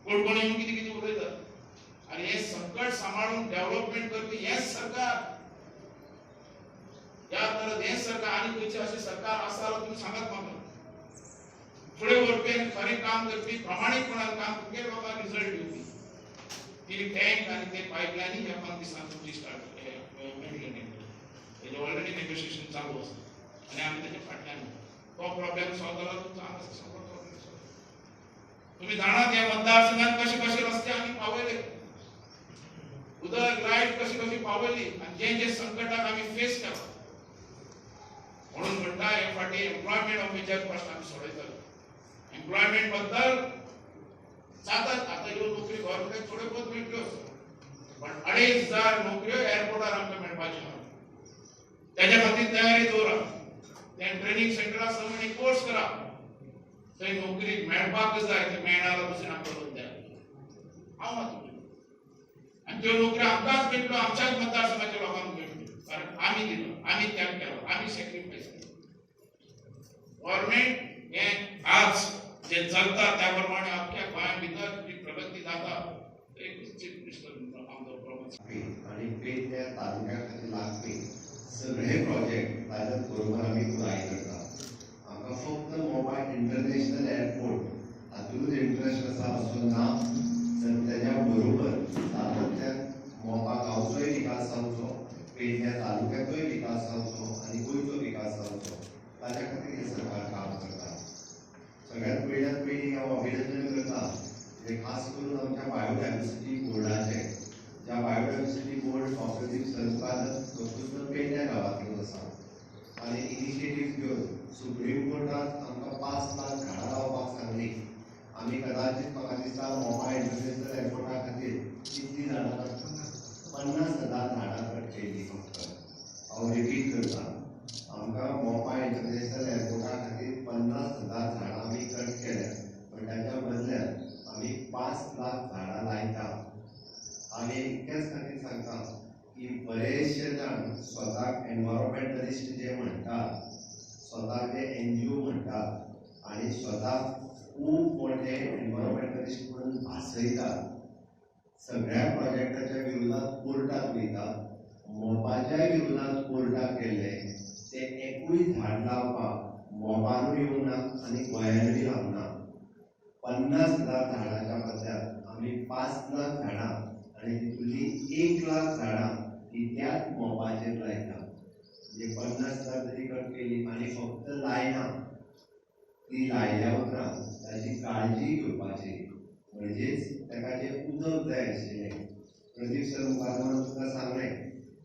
कोण कोण येवन कितें कितें उलयतात आनी हें संकट सांबाळून डेव्हलपमेंट करपी हेंच सरकार. ह्या तर हें सरकार आनी खंयचें अशें सरकार आसा जाल्यार तुमी सांगात म्हाका. फुडें व्हरपी आनी खरें काम करपी, प्रामाणीकपणान काम करपी, लोकांक रिजल्ट दिवपी. ती टँक आनी ते पायपलायनी ह्या 5 दिसांत तुमची स्टार्ट मेळटली. तेजें ऑलरेडी नेगोशिएशन चालू आसा आनी आमी तेच्या फाटल्यान. तो प्रॉब्लेम सॉल्व जाला, तुमचो हांगासर सगळो प्रॉब्लेम सॉल्व. तुमी जाणात ह्या मतदारसंघात कशे कशे रस्ते आमी पावयले, उदक लायट कशी कशी पावयली आनी जे जे संकटाक आमी फेस केला. म्हणून म्हणटा, हे फाटी एम्प्लॉयमेंट हो मेजर प्रश्न आमी सोडयतले. एम्प्लॉयमेंट बद्दल जातात आतां ह्यो नोकरी गव्हर्मेंटाक थोड्यो बहुत मेळटल्योच, पण 2500 नोकऱ्यो एअरपोर्टार आमकां मेळपाच्यो आहा. तेज्या खातीर तयारी दवरा. ते ट्रेनिंग सेंटरार 6 म्हयने कोर्स करा, थंय नोकरी मेळपाक जाय. ते मेळना जाल्यार दुसऱ्या आमकां द्या, हांव ना तुमचे. आनी त्यो नोकऱ्यो आमकांच मेळटल्यो, आमच्याच मतदारसंघाच्या लोकांक मेळटल्यो, कारण आमी दिलो, आमी त्याग केलो, आमी सॅक्रिफायस केलो. गव्हर्मेंट हें आज जे चलता त्या प्रमाणे अख्ख्या गोंया भितर जी प्रगती जाता, एक चीफ मिनिस्टर आमचो प्रमोद. आनी पेडण्या तालुक्या खातीर लागपी सगळे प्रोजेक्ट ताज्याच बरोबर आमी पुराय करता. आमकां फक्त मोपा इंटरनॅशनल एअरपोर्ट हातूंतच इंट्रस्ट आसा असो ना, तर तेज्या बरोबर सातत्यान मोपा गांवचोय विकास जावचो, पेडण्या तालुक्याचोय विकास जावचो आनी गोंयचो विकास जावचो, ताज्या खातीर हें सरकार काम करता. सगळ्यात पयल्यात पयलीं हांव अभिनंदन करता म्हणजे खास करून आमच्या बायोडायवर्सिटी बोर्डाचें, ज्या बायोडायवर्सिटी बोर्ड प्रदीप सरकार तो पेडण्या गांवांतलोच आसा आनी इनिशिएटीव घेवन सुप्रीम कोर्टान आमकां 5 लाख झाडां लावपाक सांगली. आमी कदाचित म्हाका दिसता मोपा इंटरनॅशनल एअरपोर्टा खातीर कितली झाडां, 50,000 झाडां कट केली फक्त. हांव रिपीट करता, आमकां मोपा इंटरनॅशनल एअरपोर्टा खातीर 50,000 झाडां आमी कट केल्या, पण ताच्या बदल्यात आमी 5 लाख झाडां लायता. आनी इतक्याच खातीर सांगता की बरेचशे जाण स्वताक एनवायरोमेंटलिस्ट जे म्हणटात, स्वताक जे एनजीओ म्हणटात आनी स्वताक खूब मोठे एनवायरोमेंटलिस्ट म्हणून भासयतात, सगळ्या प्रोजेक्टाच्या विरोधात कोर्टात वयतात, मोपाच्याय विरोधात कोर्टाक गेले, ते एकूय झाड लावपाक मोपानूय येवंक ना आनी गोंयानूय लावंक ना. 50,000 झाडाच्या बदल्यात आमी 5 लाख झाडां आनी तितूंतली 1 लाख झाडां ही त्याच मोपाचेर लायता. म्हणजे 50,000 जरी कट केली आनी फक्त लायना, ती लायल्या उपरांत ताजी काळजी घेवपाची, म्हणजेच ताका जें उदक जाय आशिल्लें. प्रदीप सर मुखार तुमकां सांगलें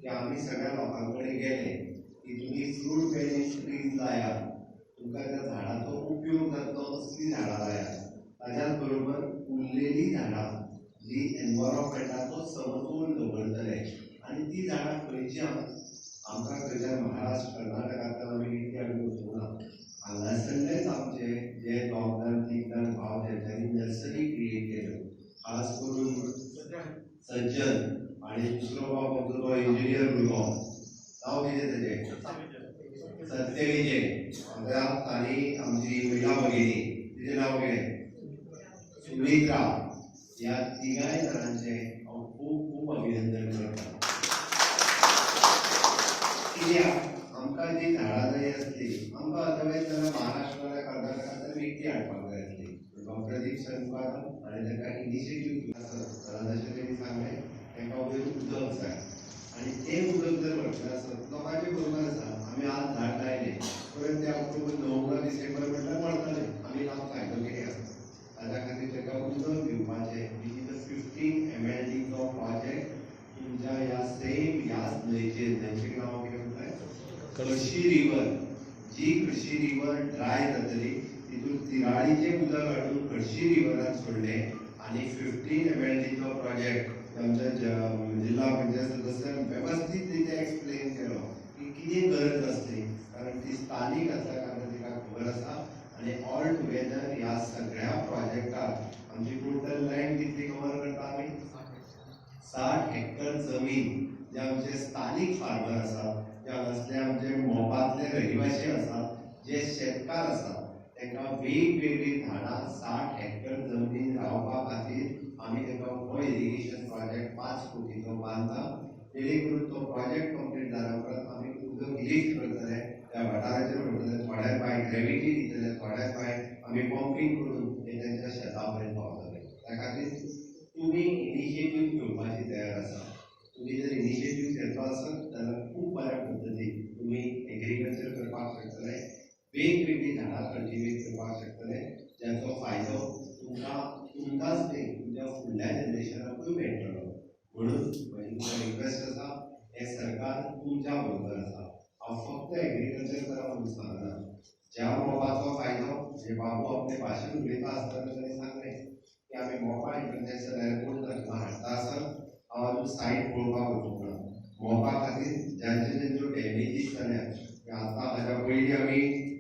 की आमी सगळ्या लोकां कडेन गेले की तुमी फ्रूट बेरींग ट्रीज लायात, तुमकां त्या झाडाचो उपयोग जातलो असलीं झाडां लायात. ताज्याच बरोबर उरलेलीं झाडां जी एनवायरोमेंटाचो समतोल दवरतले आनी ती झाडां खंयची आमकां खंयच्यान महाराष्ट्र कर्नाटकांतल्यान आमी विकती हाडून वचूंक ना. हांगासरलेच आमचे जे 2 जाण 3 जाण भाव ज्यांच्यांनी नर्सरी क्रिएट केल्यो, खास करून सज्जन आनी दुसरो बाब आमचो तो इंजिनियर भुरगो, नांव कितें तेजें, सत्यविजय, आनी आमची महिला भगिनी तिचें नांव कितें, सुमित्रा, ह्या तिगांय जाणांचें हांव खूब खूब अभिनंदन करता. कित्याक आमकां जी झाडां जाय आसली, आमकां अदरवायज जाल्यार महाराष्ट्र कर्नाटकांतल्यान विकती हाडपाक जाय आसली. प्रदीप सर मुखार आनी तांकां इनिशिएटीव आसत जशें तेणी सांगलें, तांकां वयर उदक जाय आनी तें उदक जर वतलें आसत लोकांचें बरोबर आसा. आमी आज झाड लायलें, परत ते ऑक्टोबर नोव्हेंबर डिसेंबर म्हटल्यार मरतलें, आमी लावन फायदो कितें आसा. ताज्या खातीर ताका उदक दिवपाचें which is a 15 MLDचो project तुमच्या ह्या सेम ह्याच न्हंयचेर, न्हंयचें नांव कितें म्हणटाय, कळशी रिवर, जी कळशी रिवर ड्राय जातली तितून तिराळीचें उदक हाडून कळशी रिवरान सोडलें आनी 15 MLDचो प्रोजेक्ट आमच्या जिल्हा पंचायत सदस्यान वेवस्थीत रित्या एक्सप्लेन केलो की कितें गरज आसली, कारण ती स्थानीक आसल्या कारणान तिका खबर आसा. आनी ऑल टुगेदर ह्या सगळ्या प्रोजेक्टाक आमची टोटल लँड कितली कवर करता आमी, 60 हेक्टर जमीन, जे आमचे स्थानीक फार्मर आसात, जे हांगासले आमचे मोपांतले रहिवासी आसात, जे शेतकार आसात, तांकां वेगवेगळीं झाडां 60 हेक्टर जमनीन रावपा खातीर प्रोजेक्ट कंप्लीट जाल्या उपरांत आमी उदक लिफ्ट करतले, त्या वाठाराचेर व्हरतले, थोड्या बाय ग्रेविटी दितले, थोड्या बाय आमी पंपींग करून ते तांच्या शेता पर्यंत पावतले. त्या खातीर तुमी इनिशिएटीव घेवपाची तयार आसा. तुमी जर इनिशिएटीव घेतलो आसत जाल्यार खूब बऱ्या पद्दतीन तुमी एग्रीकल्चर करपाक शकतले, वेगवेगळीं झाडां कल्टिवेट करपाक शकतले, जाचो फायदो तुमकां तुमकांच न्ही, तुमच्या फुडल्या जनरेशनाकूय मेळटलो. म्हणून म्हजी तुमकां रिक्वेस्ट आसा, हें सरकार तुमच्या बरोबर आसा. हांव फक्त एग्रीकल्चर करा म्हणून सांगना. ज्या मोपाचो फायदो, म्हणजे बाबू आपले भाशेन उलयता आसतना ताणें सांगलें की आमी मोपा इंटरनॅशनल एअरपोर्ट तांकां हाडटा आसत, हांव अजून सायट पळोवपाक वचूंक ना. मोपा खातीर ज्यांचे ज्यांच्यो डॅमेजीस जाल्या, आतां हाज्या पयलीं आमी